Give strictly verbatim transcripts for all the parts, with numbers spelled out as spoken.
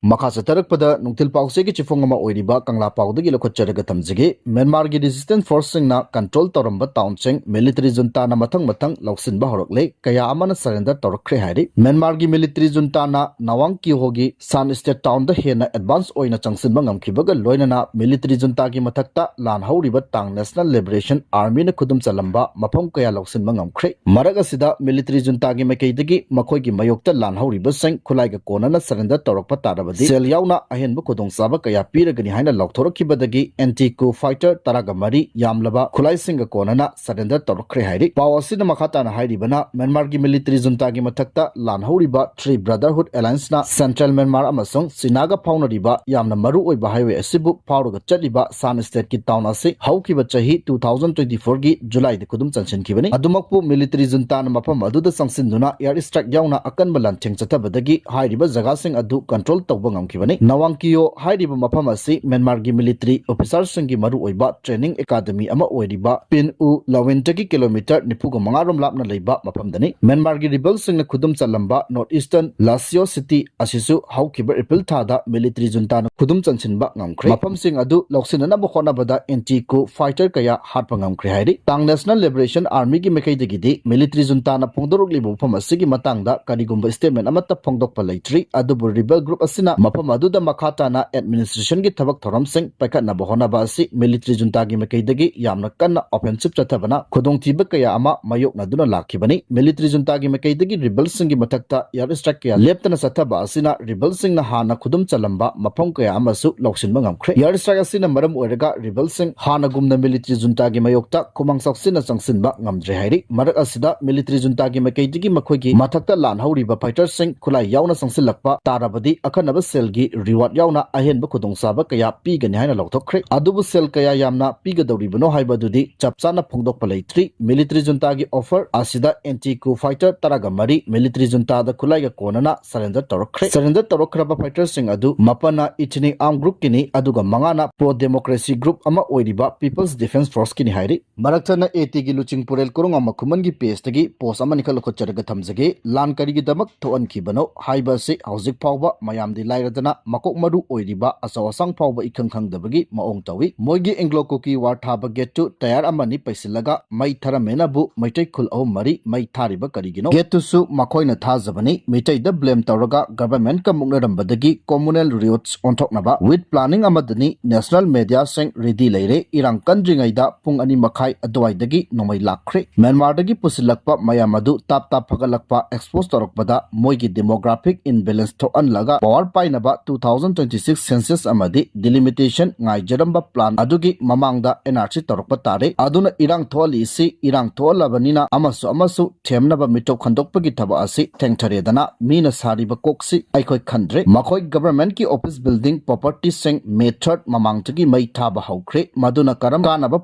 ꯃꯈꯥ ꯆꯠꯊꯔꯛꯄꯗ ꯅꯨꯡꯊꯤꯜ ꯄꯥꯎꯆꯦꯒꯤ ꯆꯤꯐꯣꯡ ꯑꯃ ꯑꯣꯏꯔꯤꯕ ꯀꯪꯂꯥ ꯄꯥꯎꯗꯒꯤ ꯂꯧꯈꯠꯆꯔꯒ ꯊꯝꯖꯒꯦ꯫ ꯃ꯭ꯌꯥꯟꯃꯥꯔꯒꯤ resistance forceꯁꯤꯡꯅ control ꯇꯧꯔꯝꯕ townꯁꯤꯡ military juntaꯅ ꯃꯊꯪ ꯃꯊꯪ ꯂꯧꯁꯤꯟꯕ ꯍꯧꯔꯛꯂꯦ꯫ ꯀꯌꯥ ꯑꯃꯅ surrender ꯇꯧꯔꯛꯈ꯭ꯔꯦ ꯍꯥꯏꯔꯤ꯫ ꯃ꯭ꯌꯥꯟꯃꯥꯔꯒꯤ military juntaꯅ ꯅꯋꯥꯡ ꯀꯤꯍꯣꯒꯤ ꯁꯥꯟ state townꯗ ꯍꯦꯟꯅ advance ꯑꯣꯏꯅ ꯆꯪꯁꯤꯟꯕ ꯉꯝꯈꯤꯕꯒ ꯂꯣꯏꯅꯅ military juntaꯒꯤ ꯃꯊꯛꯇ ꯂꯥꯟ ꯍꯧꯔꯤꯕ Ta'ang National Liberation Armyꯅ ꯈꯨꯗꯨꯝ ꯆꯜꯂꯝꯕ ꯃꯐꯝ ꯀꯌꯥ ꯂꯧꯁꯤꯟꯕ ꯉꯝꯈ꯭ꯔꯦ꯫ ꯃꯔꯛ ꯑꯁꯤꯗ military juntaꯒꯤ ꯃꯥꯏꯀꯩꯗꯒꯤ ꯃꯈꯣꯏꯒꯤ ꯃꯥꯌꯣꯛꯇ ꯂꯥꯟ ꯍꯧꯔꯤꯕꯁꯤꯡ ꯈꯨꯠꯂꯥꯏꯒ ꯀꯣꯟꯅꯅ surrender ꯇꯧꯔꯛꯄ ꯇꯥꯔꯕꯗꯤ ꯁꯦꯜ ꯌꯥꯎꯅ ꯑꯍꯦꯟꯕ ꯈꯨꯗꯣꯡꯆꯥꯕ ꯀꯌꯥ ꯄꯤꯔꯒꯅꯤ ꯍꯥꯏꯅ ꯂꯥꯎꯊꯣꯔꯛꯈꯤꯕꯗꯒꯤ anti-coup fighter ꯇꯔꯥꯒ ꯃꯔꯤ ꯌꯥꯝꯂꯕ ꯈꯨꯠꯂꯥꯏꯁꯤꯡꯒ ꯀꯣꯟꯅꯅ surrender ꯇꯧꯔꯛꯈ꯭ꯔꯦ ꯍꯥꯏꯔꯤ꯫ ꯄꯥꯎ ꯑꯁꯤꯅ ꯃꯈꯥ ꯇꯥꯅ ꯍꯥꯏꯔꯤꯕꯅ, ꯃ꯭ꯌꯥꯟꯃꯥꯔꯒꯤ military juntaꯒꯤ ꯃꯊꯛꯇ ꯂꯥꯟ ꯍꯧꯔꯤꯕ Three Brotherhood Allianceꯅ central ꯃ꯭ꯌꯥꯟꯃꯥꯔ ꯑꯃꯁꯨꯡ ꯆꯤꯅꯥꯒ ꯐꯥꯎꯅꯔꯤꯕ ꯌꯥꯝꯅ ꯃꯔꯨ ꯑꯣꯏꯕ highway ꯑꯁꯤꯕꯨ ꯐꯥꯎꯔꯒ ꯆꯠꯂꯤꯕ ꯁꯥꯟ stateꯀꯤ town ꯑꯁꯤ ꯍꯧꯈꯤꯕ ꯆꯍꯤ two thousand twenty fourꯒꯤ Julyꯗ ꯈꯨꯗꯨꯝ ꯆꯟꯁꯤꯟꯈꯤꯕꯅꯤ꯫ ꯑꯗꯨꯃꯛꯄꯨ military juntaꯅ ꯃꯐꯝ ꯑꯗꯨꯗ ꯆꯪꯁꯤꯟꯗꯨꯅ air strike ꯌꯥꯎꯅ ꯑꯀꯟꯕ ꯂꯥꯟꯊꯦꯡ ꯆꯠꯊꯕꯗꯒꯤ ꯍꯥꯏꯔꯤꯕ ꯖꯒꯥꯁꯤꯡ ꯑꯗꯨ control ꯇꯧꯕ ꯉꯝꯈꯤꯕꯅꯤ꯫ ꯅꯋꯥꯡ ꯀꯤꯌꯣ ꯍꯥꯏꯔꯤꯕ ꯃꯐꯝ ꯑꯁꯤ ꯃ꯭ꯌꯥꯟꯃꯥꯔꯒꯤ military officerꯁꯤꯡꯒꯤ ꯃꯔꯨꯑꯣꯏꯕ training academy ꯑꯃ ꯑꯣꯏꯔꯤꯕ ꯄꯤꯟ ꯎ ꯂꯋꯤꯟꯇꯒꯤ kilometre ꯅꯤꯐꯨꯒ ꯃꯉꯥ ꯔꯣꯝ ꯂꯥꯞꯅ ꯂꯩꯕ ꯃꯐꯝꯗꯅꯤ꯫ ꯃ꯭ꯌꯥꯟꯃꯥꯔꯒꯤ rebelꯁꯤꯡꯅ ꯈꯨꯗꯨꯝ ꯆꯜꯂꯝꯕ north eastern ꯂꯥꯁꯤꯌꯣ city ꯑꯁꯤꯁꯨ ꯍꯧꯈꯤꯕ April ꯊꯥꯗ military juntaꯅ ꯈꯨꯗꯨꯝ ꯆꯟꯁꯤꯟꯕ ꯉꯝꯈ꯭ꯔꯦ꯫ ꯃꯐꯝꯁꯤꯡ ꯑꯗꯨ ꯂꯧꯁꯤꯟꯅꯅꯕ ꯍꯣꯠꯅꯕꯗ anti-coup fighter ꯀꯌꯥ ꯍꯥꯠꯄ ꯉꯝꯈ꯭ꯔꯦ ꯍꯥꯏꯔꯤ꯫ Ta'ang National Liberation Armyꯒꯤ ꯃꯥꯏꯀꯩꯗꯒꯤꯗꯤ military juntaꯅ ꯐꯣꯡꯗꯣꯔꯛꯂꯤꯕ ꯋꯥꯐꯝ ꯑꯁꯤꯒꯤ ꯃꯇꯥꯡꯗ ꯀꯔꯤꯒꯨꯝꯕ statement ꯑꯃꯠꯇ ꯐꯣꯡꯗꯣꯛꯄ ꯂꯩꯇ꯭ꯔꯤ꯫ ꯑꯗꯨꯕꯨ rebel group ꯑꯁꯤꯅ ꯃꯐꯝ ꯑꯗꯨꯗ ꯃꯈꯥ ꯇꯥꯅ administrationꯒꯤ ꯊꯕꯛ ꯊꯧꯔꯝꯁꯤꯡ ꯄꯥꯏꯈꯠꯅꯕ ꯍꯣꯠꯅꯕ ꯑꯁꯤ military juntaꯒꯤ ꯃꯥꯏꯀꯩꯗꯒꯤ ꯌꯥꯝꯅ ꯀꯟꯅ offensive ꯆꯠꯊꯕꯅ ꯈꯨꯗꯣꯡꯊꯤꯕ ꯀꯌꯥ ꯑꯃ ꯃꯥꯌꯣꯛꯅꯗꯨꯅ ꯂꯥꯛꯈꯤꯕꯅꯤ꯫ Military juntaꯒꯤ ꯃꯥꯏꯀꯩꯗꯒꯤ rebelꯁꯤꯡꯒꯤ ꯃꯊꯛꯇ air strike ꯀꯌꯥ ꯂꯦꯞꯇꯅ ꯆꯠꯊꯕ ꯑꯁꯤꯅ rebelꯁꯤꯡꯅ ꯍꯥꯟꯅ ꯈꯨꯗꯨꯝ ꯆꯜꯂꯝꯕ ꯃꯐꯝ ꯀꯌꯥ ꯑꯃꯁꯨ ꯂꯧꯁꯤꯟꯕ ꯉꯝꯈ꯭ꯔꯦ꯫ Air strike ꯑꯁꯤꯅ ꯃꯔꯝ ꯑꯣꯏꯔꯒ rebelꯁꯤꯡ ꯍꯥꯟꯅꯒꯨꯝꯅ military juntaꯒꯤ ꯃꯥꯌꯣꯛꯇ ꯈꯨꯃꯥꯡ ꯆꯥꯎꯁꯤꯟꯅ ꯆꯪꯁꯤꯟꯕ ꯉꯝꯗ꯭ꯔꯦ ꯍꯥꯏꯔꯤ꯫ ꯃꯔꯛ ꯑꯁꯤꯗ military juntaꯒꯤ ꯃꯥꯏꯀꯩꯗꯒꯤ ꯃꯈꯣꯏꯒꯤ ꯃꯊꯛꯇ ꯂꯥꯟ ꯍꯧꯔꯤꯕ fighterꯁꯤꯡ ꯈꯨꯠꯂꯥꯏ ꯌꯥꯎꯅ ꯆꯪꯁꯤꯜꯂꯛꯄ ꯇꯥꯔꯕꯗꯤ ꯑꯈꯟꯅꯕ ꯁꯦꯜꯒꯤ reward ꯌꯥꯎꯅ ꯑꯍꯦꯟꯕ ꯈꯨꯗꯣꯡꯆꯥꯕ ꯀꯌꯥ ꯄꯤꯒꯅꯤ ꯍꯥꯏꯅ ꯂꯥꯎꯊꯣꯛꯈ꯭ꯔꯦ꯫ ꯑꯗꯨꯕꯨ ꯁꯦꯜ ꯀꯌꯥ ꯌꯥꯝꯅ ꯄꯤꯒꯗꯧꯔꯤꯕꯅꯣ ꯍꯥꯏꯕꯗꯨꯗꯤ ꯆꯞ ꯆꯥꯅ ꯐꯣꯡꯗꯣꯛꯄ ꯂꯩꯇ꯭ꯔꯤ꯫ Military juntaꯒꯤ offer ꯑꯁꯤꯗ anti-coup fighter ꯇꯔꯥꯒ ꯃꯔꯤ military juntaꯗ ꯈꯨꯠꯂꯥꯏꯒ ꯀꯣꯟꯅꯅ surrender ꯇꯧꯔꯛꯈ꯭ꯔꯦ꯫ Surrender ꯇꯧꯔꯛꯈ꯭ꯔꯕ fighterꯁꯤꯡ ꯑꯗꯨ ꯃꯥꯄꯟꯅ ethnic armed groupꯀꯤꯅꯤ, ꯑꯗꯨꯒ ꯃꯉꯥꯅ pro democracy group ꯑꯃ ꯑꯣꯏꯔꯤꯕ People's Defence Forceꯀꯤꯅꯤ ꯍꯥꯏꯔꯤ꯫ ꯃꯔꯛ ꯊꯠꯅ ATꯒꯤ ꯂꯨꯆꯤꯡ ꯄꯨꯔꯦꯜ ꯀꯣꯔꯣꯉꯥ ꯃꯈꯨꯃꯟꯒꯤ pageꯇꯒꯤ post ꯑꯃꯅꯤꯈꯛ ꯂꯧꯈꯠꯆꯔꯒ ꯊꯝꯖꯒꯦ꯫ ꯂꯥꯟ ꯀꯔꯤꯒꯤꯗꯃꯛ ꯊꯣꯛꯍꯟꯈꯤꯕꯅꯣ ꯍꯥꯏꯕ ꯑꯁꯤ ꯍꯧꯖꯤꯛ ꯐꯥꯎꯕ ꯃꯌꯥꯝꯗꯤ ꯂꯥꯏꯔꯗꯅ ꯃꯀꯣꯛ ꯃꯔꯨ ꯑꯣꯏꯔꯤꯕ ꯑꯆꯧ ꯑꯁꯥꯡ ꯐꯥꯎꯕ ꯏꯈꯪ ꯈꯪꯗꯕꯒꯤ ꯃꯑꯣꯡ ꯇꯧꯏ꯫ ꯃꯣꯏꯒꯤ ꯑꯦꯡꯒ꯭ꯂꯣ ꯀꯨꯀꯤ ꯋꯥꯔ ꯊꯥꯕ ꯒꯦꯠꯇꯨ ꯇꯌꯥꯔ ꯑꯃꯅꯤ ꯄꯩꯁꯤꯜꯂꯒ ꯃꯩ ꯊꯔꯝꯃꯦꯅꯕꯨ ꯃꯩꯇꯩ ꯈꯨꯜ ꯑꯍꯨꯝ ꯃꯔꯤ ꯃꯩ ꯊꯥꯔꯤꯕ ꯀꯔꯤꯒꯤꯅꯣ? ꯒꯦꯠꯇꯨꯁꯨ ꯃꯈꯣꯏꯅ ꯊꯥꯖꯕꯅꯤ꯫ ꯃꯤꯇꯩꯗ ꯕ꯭ꯂꯦꯝ ꯇꯧꯔꯒ ꯒꯚꯔꯟꯃꯦꯟꯠꯀ ꯃꯨꯛꯅꯔꯝꯕꯗꯒꯤ ꯀꯣꯃꯨꯅꯦꯜ ꯔꯤꯌꯣꯠꯁ ꯑꯣꯟꯊꯣꯛꯅꯕ꯫ ꯋꯤꯠ ꯄ꯭ꯂꯥꯅꯤꯡ ꯑꯃꯗꯅꯤ꯫ ꯅꯦꯁꯅꯦꯜ ꯃꯦꯗꯤꯌꯥꯁꯤꯡ ꯔꯦꯗꯤ ꯂꯩꯔꯦ꯫ ꯏꯔꯥꯡ ꯀꯟꯗ꯭ꯔꯤꯉꯩꯗ ꯄꯨꯡ ꯑꯅꯤ ꯃꯈꯥꯏ ꯑꯗꯨꯋꯥꯏꯗꯒꯤ ꯅꯣꯡꯃꯩ ꯂꯥꯛꯈ꯭ꯔꯦ꯫ ꯃ꯭ꯌꯥꯟꯃꯥꯔꯗꯒꯤ ꯄꯨꯁꯤꯜꯂꯛꯄ ꯃꯌꯥꯝ ꯑꯗꯨ ꯇꯥꯞ ꯇꯥꯞ ꯐꯒꯠꯂꯛꯄ ꯑꯦꯛꯁꯄꯣꯖ ꯇꯧꯔꯛꯄꯗ ꯃꯣꯏꯒꯤ ꯗꯦꯃꯣꯒ꯭ꯔꯥꯐꯤꯛ ꯏꯝꯕꯦꯂꯦꯟꯁ ꯊꯣꯛꯍꯜꯂꯒ ꯄꯋꯥꯔ ꯄꯥꯏꯅꯕ two thousand twenty six census ꯑꯃꯗꯤ ꯗꯤꯂꯤꯃꯤꯇꯦꯁꯟ ꯉꯥꯏꯖꯔꯝꯕ ꯄ꯭ꯂꯥꯟ ꯑꯗꯨꯒꯤ ꯃꯃꯥꯡꯗ ꯑꯦꯟ ꯑꯥꯔ ꯁꯤ ꯇꯧꯔꯛꯄ ꯇꯥꯔꯦ꯫ ꯑꯗꯨꯅ ꯏꯔꯥꯡ ꯊꯣꯛꯍꯜꯂꯤꯁꯤ ꯏꯔꯥꯡ ꯊꯣꯛꯍꯜꯂꯕꯅꯤꯅ ꯑꯃꯁꯨ ꯑꯃꯁꯨ ꯊꯦꯝꯅꯕ ꯃꯤꯇꯣꯞ ꯈꯟꯗꯣꯛꯄꯒꯤ ꯊꯕꯛ ꯑꯁꯤ ꯊꯦꯡꯊꯔꯦꯗꯅ ꯃꯤꯅ ꯁꯥꯔꯤꯕ ꯀꯣꯛꯁꯤ ꯑꯩꯈꯣꯏ ꯈꯟꯗ꯭ꯔꯦ꯫ ꯃꯈꯣꯏ ꯒꯚꯔꯟꯃꯦꯟꯠꯀꯤ ꯑꯣꯐꯤꯁ ꯕꯤꯜꯗꯤꯡ ꯄ꯭ꯔꯣꯄꯔꯇꯤꯁꯤꯡ ꯃꯦ third ꯃꯃꯥꯡꯗꯒꯤ ꯃꯩ ꯊꯥꯕ ꯍꯧꯈ꯭ꯔꯦ꯫ ꯃꯗꯨꯅ ꯀꯔꯝ ꯀꯥꯟꯅꯕ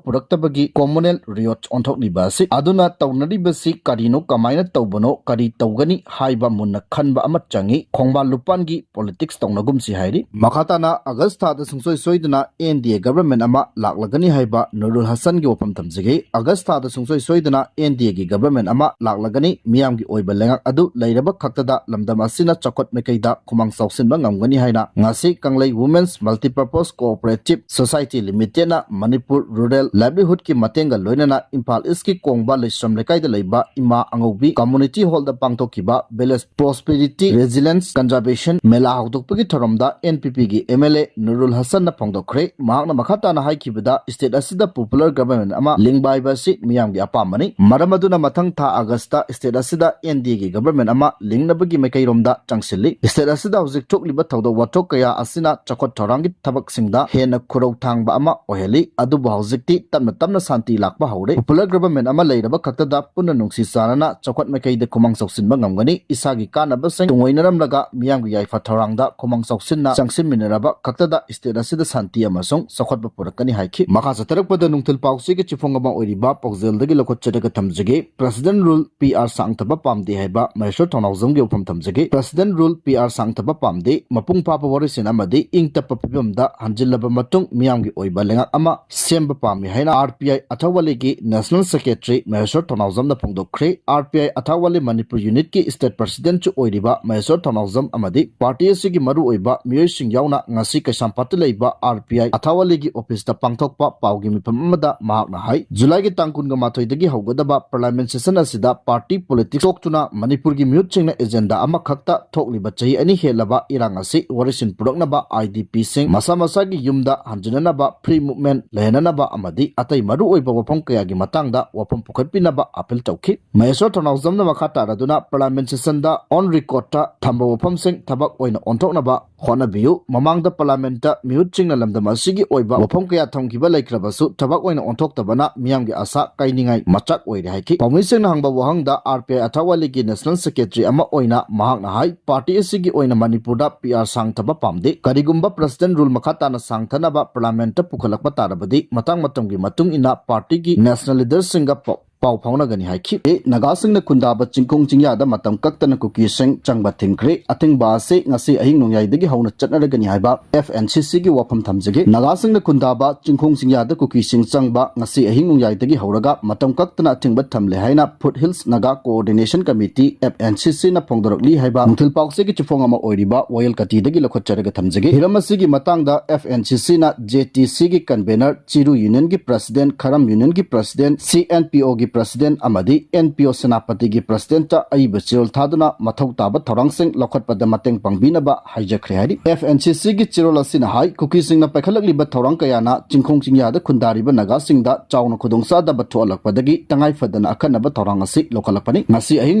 ꯄꯨꯔꯛꯇꯕꯒꯤ ꯀꯣꯃꯨꯅꯦꯜ ꯔꯤꯌꯣꯠ ꯑꯣꯟꯊꯣꯛꯂꯤꯕ ꯑꯁꯤ? ꯑꯗꯨꯅ ꯇꯧꯅꯔꯤꯕꯁꯤ ꯀꯔꯤꯅꯣ, ꯀꯃꯥꯏꯅ ꯇꯧꯕꯅꯣ, ꯀꯔꯤ ꯇꯧꯒꯅꯤ ꯍꯥꯏꯕ ꯃꯨꯟꯅ ꯈꯟꯕ ꯑꯃ ꯆꯪꯏ꯫ ꯈꯣꯡꯕꯥꯟ ꯂꯨꯄꯥꯟꯒꯤ ꯄꯣꯂꯤꯇꯤꯛꯁ ꯇꯧꯅꯒꯨꯝꯁꯤ ꯍꯥꯏꯔꯤ꯫ ꯃꯈꯥ ꯇꯥꯅ ꯑꯥꯒꯁ ꯊꯥꯗ ꯁꯨꯡꯁꯣꯏ ꯁꯣꯏꯗꯅ ꯑꯦꯟ ꯗꯤ ꯑꯦ ꯒꯚꯔꯟꯃꯦꯟꯠ ꯑꯃ ꯂꯥꯛꯂꯒꯅꯤ ꯍꯥꯏꯕ ꯅꯨꯔꯨꯜ ꯍꯁꯟꯒꯤ ꯋꯥꯐꯝ ꯊꯝꯖꯒꯦ꯫ ꯑꯥꯒꯁ ꯊꯥꯗ ꯁꯨꯡꯁꯣꯏ ꯁꯣꯏꯗꯅ ꯑꯦꯟ ꯗꯤ ꯑꯦꯒꯤ ꯒꯚꯔꯟꯃꯦꯟꯠ ꯑꯃ ꯂꯥꯛꯂꯒꯅꯤ꯫ ꯃꯤꯌꯥꯝꯒꯤ ꯑꯣꯏꯕ ꯂꯩꯉꯥꯛ ꯑꯗꯨ ꯂꯩꯔꯕ ꯈꯛꯇꯗ ꯂꯝꯗꯝ ꯑꯁꯤꯅ ꯆꯥꯎꯈꯠ ꯃꯥꯏꯀꯩꯗ ꯈꯨꯃꯥꯡ ꯆꯥꯎꯁꯤꯟꯕ ꯉꯝꯒꯅꯤ ꯍꯥꯏꯅ ꯉꯁꯤ Kanglei women's multipurpose cooperative society ꯂꯤꯃꯤꯇꯦꯗꯅ ꯃꯅꯤꯄꯨꯔ ꯔꯨꯔꯦꯜ ꯂꯥꯏꯚꯂꯤꯍꯨꯗꯀꯤ ꯃꯇꯦꯡꯒ ꯂꯣꯏꯅꯅ ꯏꯝꯐꯥꯜ ꯏꯁꯀꯤ ꯀꯣꯡꯕ ꯂꯩꯁ꯭ꯔꯝ ꯂꯩꯀꯥꯏꯗ ꯂꯩꯕ ꯏꯃꯥ ꯑꯉꯧꯕꯤ ꯀꯝꯃꯨꯅꯤꯇꯤ ꯍꯣꯜꯗ ꯄꯥꯡꯊꯣꯛꯈꯤꯕ ꯚꯤꯂꯦꯖ ꯄ꯭ꯔꯣꯁꯄꯦꯔꯤꯇꯤ ꯔꯦꯖꯤꯂꯦꯟꯁ ꯀꯟꯖꯔꯕꯦꯁꯟ ꯃꯦꯂꯥ ꯍꯧꯗꯣꯛꯄꯒꯤ ꯊꯧꯔꯝꯗ ꯑꯦꯟ ꯄꯤ ꯄꯤꯒꯤ ꯑꯦꯝ ꯑꯦꯜ ꯑꯦ ꯅꯨꯔꯨꯜ ꯍꯁꯟꯅ ꯐꯣꯡꯗꯣꯛꯈ꯭ꯔꯦ꯫ ꯃꯍꯥꯛꯅ ꯃꯈꯥ ꯇꯥꯅ ꯍꯥꯏꯈꯤꯕꯗ, ꯁ꯭ꯇꯦꯠ ꯑꯁꯤꯗ ꯄꯣꯄꯨꯂꯔ ꯒꯚꯔꯟꯃꯦꯟꯠ ꯑꯃ ꯂꯤꯡꯕ ꯍꯥꯏꯕ ꯑꯁꯤ ꯃꯤꯌꯥꯝꯒꯤ ꯑꯄꯥꯝꯕꯅꯤ꯫ ꯃꯔꯝ ꯑꯗꯨꯅ ꯃꯊꯪ ꯊꯥ ꯑꯥꯒꯁꯇ ꯁ꯭ꯇꯦꯠ ꯑꯁꯤꯗ ꯑꯦꯟ ꯗꯤ ꯑꯦꯒꯤ ꯒꯚꯔꯟꯃꯦꯟꯠ ꯑꯃ ꯂꯤꯡꯅꯕꯒꯤ ꯃꯥꯏꯀꯩꯔꯣꯝꯗ ꯆꯪꯁꯤꯜꯂꯤ꯫ ꯁ꯭ꯇꯦꯠ ꯑꯁꯤꯗ ꯍꯧꯖꯤꯛ ꯊꯣꯛꯂꯤꯕ ꯊꯧꯗꯣꯛ ꯋꯥꯊꯣꯛ ꯀꯌꯥ ꯑꯁꯤꯅ ꯆꯥꯎꯈꯠ ꯊꯧꯔꯥꯡꯒꯤ ꯊꯕꯛꯁꯤꯡꯗ ꯍꯦꯟꯅ ꯈꯨꯔꯧ ꯊꯥꯡꯕ ꯑꯃ ꯑꯣꯏꯍꯜꯂꯤ꯫ ꯑꯗꯨꯕꯨ ꯍꯧꯖꯤꯛꯇꯤ ꯇꯞꯅ ꯇꯞꯅ ꯁꯥꯟꯇꯤ ꯂꯥꯛꯄ ꯍꯧꯔꯦ꯫ ꯄꯣꯄꯨꯂꯔ ꯒꯚꯔꯟꯃꯦꯟꯠ ꯑꯃ ꯂꯩꯔꯕ ꯈꯛꯇꯗ ꯄꯨꯟꯅ ꯅꯨꯡꯁꯤ ꯆꯥꯟꯅꯅ ꯆꯥꯎꯈꯠ ꯃꯥꯏꯀꯩꯗ ꯈꯨꯃꯥꯡ ꯆꯥꯎꯁꯤꯟꯕ ꯉꯝꯒꯅꯤ꯫ ꯏꯁꯥꯒꯤ ꯀꯥꯟꯅꯕꯁꯤꯡ ꯇꯨꯡꯑꯣꯏꯅꯔꯝꯂꯒ ꯃꯤꯌꯥꯝꯒꯤ ꯌꯥꯏꯐ ꯊꯧꯔꯥꯡꯗ ꯈꯨꯃꯥꯡ ꯆꯥꯎꯁꯤꯟꯅ ꯆꯪꯁꯤꯟꯃꯤꯟꯅꯔꯕ ꯈꯛꯇꯗ ꯁ꯭ꯇꯦꯠ ꯑꯁꯤꯗ ꯁꯥꯟꯇꯤ ꯑꯃꯁꯨꯡ ꯆꯥꯎꯈꯠꯄ ꯄꯨꯔꯛꯀꯅꯤ ꯍꯥꯏꯈꯤ꯫ ꯃꯈꯥ ꯆꯠꯊꯔꯛꯄꯗ ꯅꯨꯡꯊꯤꯜ ꯄꯥꯎꯆꯦꯒꯤ ꯆꯤꯐꯣꯡ ꯑꯃ ꯑꯣꯏꯔꯤꯕ ꯄꯥꯎꯖꯦꯜꯗꯒꯤ ꯂꯧꯈꯠꯆꯔꯒ ꯊꯝꯖꯒꯦ꯫ ꯄ꯭ꯔꯦꯁꯤꯗꯦꯟꯠ ꯔꯨꯜ ꯄꯤ ꯑꯥꯔ ꯁꯥꯡꯊꯕ ꯄꯥꯝꯗꯦ ꯍꯥꯏꯕ ꯃꯍꯦꯁ꯭ꯋꯔ ꯊꯧꯅꯥꯎꯖꯝꯒꯤ ꯋꯥꯐꯝ ꯊꯝꯖꯒꯦ꯫ ꯄ꯭ꯔꯦꯁꯤꯗꯦꯟꯠ ꯔꯨꯜ ꯄꯤ ꯑꯥꯔ ꯁꯥꯡꯊꯕ ꯄꯥꯝꯗꯦ꯫ ꯃꯄꯨꯡ ꯐꯥꯕ ꯋꯥꯔꯤꯁꯤꯟ ꯑꯃꯗꯤ ꯏꯪ ꯇꯞꯄ ꯐꯤꯕꯝꯗ ꯍꯟꯖꯤꯜꯂꯕ ꯃꯇꯨꯡ ꯃꯤꯌꯥꯝꯒꯤ ꯑꯣꯏꯕ ꯂꯩꯉꯥꯛ ꯑꯃ ꯁꯦꯝꯕ ꯄꯥꯝꯃꯤ ꯍꯥꯏꯅ ꯑꯥꯔ ꯄꯤ ꯑꯥꯏ ꯑꯊꯥꯋꯥꯂꯤꯒꯤ ꯅꯦꯁꯅꯦꯜ ꯁꯦꯀ꯭ꯔꯦꯇꯔꯤ ꯃꯍꯦꯁ꯭ꯋꯔ ꯊꯧꯅꯥꯎꯖꯝꯅ ꯐꯣꯡꯗꯣꯛꯈ꯭ꯔꯦ꯫ R P I Athawale Manipur ꯌꯨꯅꯤꯠꯀꯤ ꯁ꯭ꯇꯦꯠ ꯄ꯭ꯔꯦꯁꯤꯗꯦꯟꯠꯁꯨ ꯑꯣꯏꯔꯤꯕ ꯃꯍꯦꯁ꯭ꯋꯔ ꯊꯧꯅꯥꯎꯖꯝ ꯑꯃꯗꯤ ꯄꯥꯔꯇꯤ ꯑꯁꯤ ꯒꯤ ꯃꯔꯨꯑꯣꯏꯕ ꯃꯤꯑꯣꯏꯁꯤꯡ ꯌꯥꯎꯅ ꯉꯁꯤ ꯀꯩꯁꯥꯝꯄꯥꯠꯇ ꯂꯩꯕ ꯑꯥꯔ ꯄꯤ ꯑꯥꯏ ꯑꯊꯥꯋꯥꯂꯤꯒꯤ ꯑꯣꯐꯤꯁꯇ ꯄꯥꯡꯊꯣꯛꯄ ꯄꯥꯎꯒꯤ ꯃꯤꯐꯝ ꯑꯃꯗ ꯃꯍꯥꯛꯅ ꯍꯥꯏ, ꯖꯨꯂꯥꯏꯒꯤ ꯇꯥꯡ ꯀꯨꯟꯒ ꯃꯥꯊꯣꯏꯗꯒꯤ ꯍꯧꯒꯗꯕ ꯄꯥꯔꯂꯥꯃꯦꯟ ꯁꯦꯁꯟ ꯑꯁꯤꯗ ꯄꯥꯔꯇꯤ ꯄꯣꯂꯤꯇꯤꯛꯁ ꯊꯣꯛꯇꯨꯅ ꯃꯅꯤꯄꯨꯔꯒꯤ ꯃꯤꯍꯨꯠꯁꯤꯡꯅ ꯑꯦꯖꯦꯟꯗꯥ ꯑꯃꯈꯛꯇ ꯊꯣꯛꯂꯤꯕ ꯆꯍꯤ ꯑꯅꯤ ꯍꯦꯜꯂꯕ ꯏꯔꯥꯡ ꯑꯁꯤ ꯋꯥꯔꯤꯁꯤꯟ ꯄꯨꯔꯛꯅꯕ, ꯑꯥꯏ ꯗꯤ ꯄꯤꯁꯤꯡ ꯃꯁꯥ ꯃꯁꯥꯒꯤ ꯌꯨꯝꯗ ꯍꯟꯖꯤꯟꯅꯅꯕ, ꯐ꯭ꯔꯤ ꯃꯨꯚꯃꯦꯟ ꯂꯩꯍꯟꯅꯅꯕ ꯑꯃꯗꯤ ꯑꯇꯩ ꯃꯔꯨꯑꯣꯏꯕ ꯋꯥꯐꯝ ꯀꯌꯥꯒꯤ ꯃꯇꯥꯡꯗ ꯋꯥꯐꯝ ꯄꯨꯈꯠꯄꯤꯅꯕ ꯑꯥꯄꯤꯜ ꯇꯧꯈꯤ꯫ ꯃꯍꯦꯁꯣꯔ ꯊꯧꯅꯥꯎꯖꯝꯅ ꯃꯈꯥ ꯇꯥꯔꯗꯨꯅ ꯄꯥꯔꯂꯥꯃꯦꯟ ꯁꯦꯁꯟꯗ ꯑꯣꯟ ꯔꯦꯀꯣꯔꯗꯇ ꯊꯝꯕ ꯋꯥꯐꯝꯁꯤꯡ ꯊꯕꯛ ꯑꯣꯏꯅ ꯑꯣꯟꯊꯣꯛꯅꯕ ꯍꯣꯠꯅꯕꯤꯌꯨ꯫ ꯃꯃꯥꯡꯗ ꯄꯥꯔꯂꯥꯃꯦꯟꯇ ꯃꯤꯍꯨꯠꯁꯤꯡꯅ ꯂꯝꯗꯝ ꯑꯁꯤꯒꯤ ꯑꯣꯏꯕ ꯋꯥꯐꯝ ꯀꯌꯥ ꯊꯝꯈꯤꯕ ꯂꯩꯈ꯭ꯔꯕꯁꯨ ꯊꯕꯛ ꯑꯣꯏꯅ ꯑꯣꯟꯊꯣꯛꯇꯕꯅ ꯃꯤꯌꯥꯝꯒꯤ ꯑꯥꯁꯥ ꯀꯥꯏꯅꯤꯡꯉꯥꯏ ꯃꯆꯥꯛ ꯑꯣꯏꯔꯦ ꯍꯥꯏꯈꯤ꯫ ꯄꯥꯎꯃꯤꯁꯤꯡꯅ ꯍꯪꯕ ꯋꯥꯍꯪꯗ ꯑꯥꯔ ꯄꯤ ꯑꯥꯏ ꯑꯊꯥꯋꯥꯂꯤꯒꯤ ꯅꯦꯁꯅꯦꯜ ꯁꯦꯀ꯭ꯔꯦꯇꯔꯤ ꯑꯃ ꯑꯣꯏꯅ ꯃꯍꯥꯛꯅ ꯍꯥꯏ, ꯄꯥꯔꯇꯤ ꯑꯁꯤꯒꯤ ꯑꯣꯏꯅ ꯃꯅꯤꯄꯨꯔꯗ ꯄꯤ ꯑꯥꯔ ꯁꯥꯡꯊꯕ ꯄꯥꯝꯗꯦ꯫ ꯀꯔꯤꯒꯨꯝꯕ ꯄ꯭ꯔꯁꯤꯗꯦꯟ ꯔꯨꯜ ꯃꯈꯥ ꯇꯥꯅ ꯁꯥꯡꯊꯅꯕ ꯄꯥꯔꯂꯥꯃꯦꯟꯇ ꯄꯨꯈꯠꯂꯛꯄ ꯇꯥꯔꯕꯗꯤ ꯃꯇꯥꯡ ꯃꯇꯝꯒꯤ ꯃꯇꯨꯡ ꯏꯟꯅ ꯄꯥꯔꯇꯤꯒꯤ ꯅꯦꯁꯅꯦꯜ ꯂꯤꯗꯔꯁꯤꯡꯒ ꯄꯥꯎ ꯄꯥꯎ ꯐꯥꯎꯅꯒꯅꯤ ꯍꯥꯏꯈꯤ꯫ ꯅꯥꯒꯥꯁꯤꯡꯅ ꯈꯨꯟꯗꯥꯕ ꯆꯤꯡꯈꯣꯡ ꯆꯤꯡꯌꯥꯗ ꯃꯇꯝ ꯀꯛꯇꯅ ꯀꯨꯀꯤꯁꯤꯡ ꯆꯪꯕ ꯊꯤꯡꯈ꯭ꯔꯦ꯫ ꯑꯊꯤꯡꯕ ꯑꯁꯤ ꯉꯁꯤ ꯑꯍꯤꯡ ꯅꯣꯡꯌꯥꯏꯗꯒꯤ ꯍꯧꯅ ꯆꯠꯅꯔꯒꯅꯤ ꯍꯥꯏꯕ ꯑꯦꯐ ꯑꯦꯟ ꯁꯤ ꯁꯤꯒꯤ ꯋꯥꯐꯝ ꯊꯝꯖꯒꯦ꯫ ꯅꯥꯒꯥꯁꯤꯡꯅ ꯈꯨꯟꯗꯥꯕ ꯆꯤꯡꯈꯣꯡ ꯆꯤꯡꯌꯥꯗ ꯀꯨꯀꯤꯁꯤꯡ ꯆꯪꯕ ꯉꯁꯤ ꯑꯍꯤꯡ ꯅꯣꯡꯌꯥꯏꯗꯒꯤ ꯍꯧꯔꯒ ꯃꯇꯝ ꯀꯛꯇꯅ ꯑꯊꯤꯡꯕ ꯊꯝꯂꯦ ꯍꯥꯏꯅ Foot Hills Naga Coordination Committee, F N C ꯁꯤꯅ ꯐꯣꯡꯗꯣꯔꯛꯂꯤ ꯍꯥꯏꯕ ꯅꯨꯡꯊꯤꯜ ꯄꯥꯎꯆꯦꯒꯤ ꯆꯦꯐꯣꯡ ꯑꯃ ꯑꯣꯏꯔꯤꯕ ꯋꯥꯌꯦꯜ ꯀꯥꯇꯤꯗꯒꯤ ꯂꯧꯈꯠꯆꯔꯒ ꯊꯝꯖꯒꯦ꯫ ꯍꯤꯔꯝ ꯑꯁꯤꯒꯤ ꯃꯇꯥꯡꯗ ꯑꯦꯐ ꯑꯦꯟ ꯁꯤ ꯁꯤꯅ ꯖꯦ ꯇꯤ ꯁꯤꯒꯤ ꯀꯟꯚꯦꯅꯔ, ꯆꯤꯔꯨ ꯌꯨꯅꯤꯌꯟꯒꯤ ꯄ꯭ꯔꯁꯤꯗꯦꯟ, ꯈꯔꯝ ꯌꯨꯅꯤꯌꯟꯒꯤ ꯄ꯭ꯔꯁꯤꯗꯦꯟ, ꯁꯤ ꯑꯦꯟ ꯄꯤ ꯑꯣꯒꯤ ꯄ꯭ꯔꯁꯤꯗꯦꯟ ꯑꯃꯗꯤ ꯑꯦꯟ ꯄꯤ ꯑꯣ ꯁꯦꯅꯥꯄꯇꯤꯒꯤ ꯄ꯭ꯔꯁꯤꯗꯦꯟꯇ ꯑꯏꯕ ꯆꯦꯔꯣꯜ ꯊꯥꯗꯨꯅ ꯃꯊꯧ ꯇꯥꯕ ꯊꯧꯔꯥꯡꯁꯤꯡ ꯂꯧꯈꯠꯄꯗ ꯃꯇꯦꯡ ꯄꯥꯡꯕꯤꯅꯕ ꯍꯥꯏꯖꯈ꯭ꯔꯦ ꯍꯥꯏꯔꯤ꯫ ꯑꯦꯐ ꯑꯦꯟ ꯁꯤ ꯁꯤꯒꯤ ꯆꯦꯔꯣꯜ ꯑꯁꯤꯅ ꯍꯥꯏ, ꯀꯨꯀꯤꯁꯤꯡꯅ ꯄꯥꯏꯈꯠꯂꯛꯂꯤꯕ ꯊꯧꯔꯥꯡ ꯀꯌꯥꯅ ꯆꯤꯡꯈꯣꯡ ꯆꯤꯡꯌꯥꯗ ꯈꯨꯟꯗꯥꯔꯤꯕ ꯅꯥꯒꯥꯁꯤꯡꯗ ꯆꯥꯎꯅ ꯈꯨꯗꯣꯡꯆꯥꯗꯕ ꯊꯣꯛꯍꯜꯂꯛꯄꯗꯒꯤ ꯇꯉꯥꯏ ꯐꯗꯅ ꯑꯈꯟꯅꯕ ꯊꯧꯔꯥꯡ ꯑꯁꯤ ꯂꯧꯈꯠꯂꯛꯄꯅꯤ꯫ ꯉꯁꯤ ꯑꯍꯤꯡ